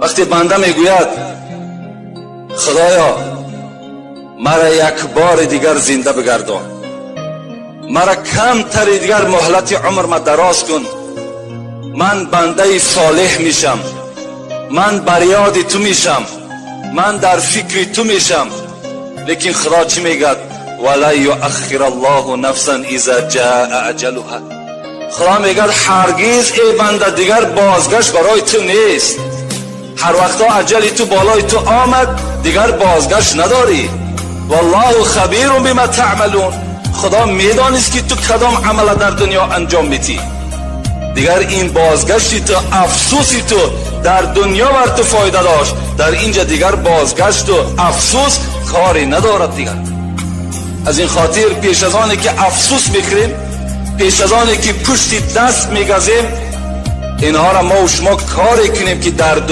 Вақте банда мегӯяд: «Худоё, мара як бори дигар зинда бигардон, мара камтари дигар муҳлати умрма дароз кун, ман бандаи солеҳ мешам, ман бар ёди ту мешам, ман дар фикри ту мешам», лекин Худо чӣ мегӯяд? وَلَن يُؤَخِّرَ اللهُ نَفْسًا إِذَا جَاءَ أَجَلُهَا. Худо мегӯяд: «Ҳаргиз, эй банда, дигар бозгашт барои ту нест. Ҳар вақто аҷали ту болои ту омад, дигар бозгашт надорӣ». والله خبيرٌ بِمَا تَعْمَلُونَ. Худо медонист, ки ту кадом амала дар дунё анҷом медиҳӣ. Дигар ин бозгашти ту, афсӯси ту дар дунё бар ту фоида дошт, дар инҷа дигар бозгашту афсӯс кори надорад дигар. Аз ин хотир, пеш аз оне ки афсӯс мекунем, пеш аз оне ки пушти даст мегазем, инҳоро мо шумо коре кунем, ки дар